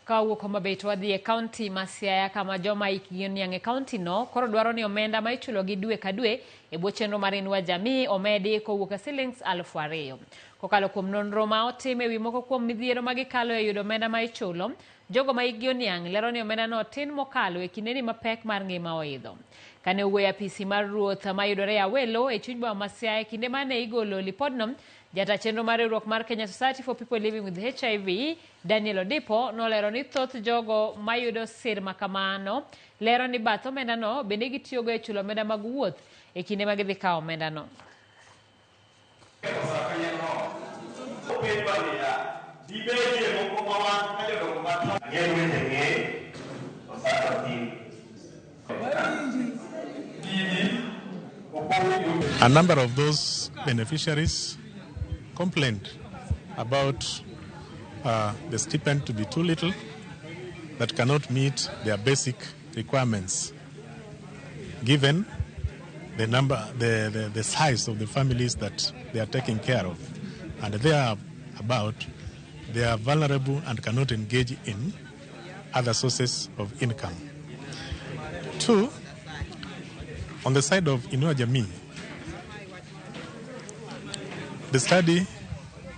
Ka wawuok Homa Bay to wadhi e kaunti ma Siaya kama joma hikgi oniang' e kaunti no koro dwaro ni omenda ma ichulogi dwe ka dwe e bwo chenro mar Inua Jamii omedi kowuok e silings 2000. Kokalo kuom nonro ma otim e wi moko kuom midhiero ma gikalo e yudo omenda ma ichulo, jogo ma hikgi oniang' lero ni omenda no tin mokalo e kindeni ma pek mar ngima oidho. Kane owuoyo e apisi mar ruoth mayudore e Awelo e chuny boma ma Siaya e kinde mane igolo lipodno, jata chenro mar riwruok mar Kenya Society for People Living with HIV Daniel Odipo nolero ni thoth jogo mayudo sir ma kamano lero ni bath omendano bende gitiyogo e chulo omenda mag wuoth e kinde ma gidhi kawo omendano. A number of those beneficiaries complained about the stipend to be too little that cannot meet their basic requirements given the number, the size of the families that they are taking care of. And they are about, they are vulnerable and cannot engage in other sources of income. Two, on the side of Inua Jamii, the study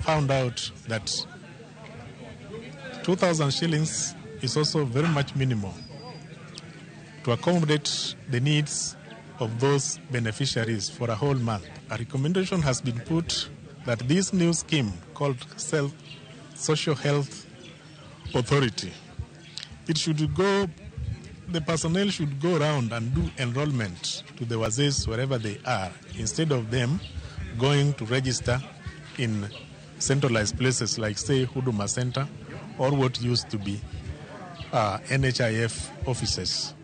found out that 2,000 shillings is also very much minimal to accommodate the needs of those beneficiaries for a whole month. A recommendation has been put that this new scheme called Self Social Health Authority, it should go, the personnel should go around and do enrollment to the wazees wherever they are, instead of them going to register in centralized places like, say, Huduma Center or what used to be NHIF offices.